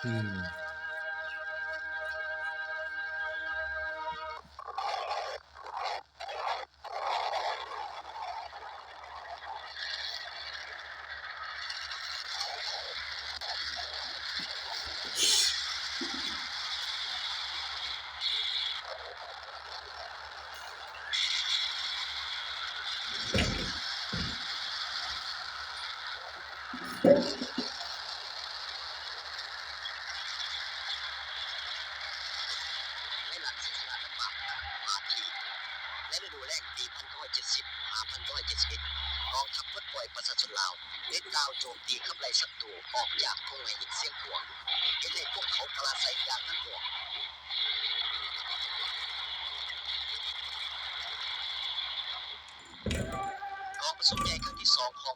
ອືມ. ໃນລານສິງສະລາດຳບາກ ພາທີ ໃນລະດູແລ້ງປີພັນເກົ້າຮ້ອຍເຈັດສິບ ຫາພັນເກົ້າຮ້ອຍເຈັດສິບເອັດ ກອງທັບປົດປ່ອຍປະຊາຊົນລາວ ໄດ້ກ່າວໂຈມຕີຂັບໄລ່ສັດຕູອອກຈາກທົ່ງໄຮ່ຫີນຊຽງຂວາງ ເຮັດໃຫ້ພວກເຂົາປະລາໄສຢ່າງໜັກໜ່ວງ. ກອງປະຊຸມໃຫຍ່ຄັ້ງທີສອງຂອງ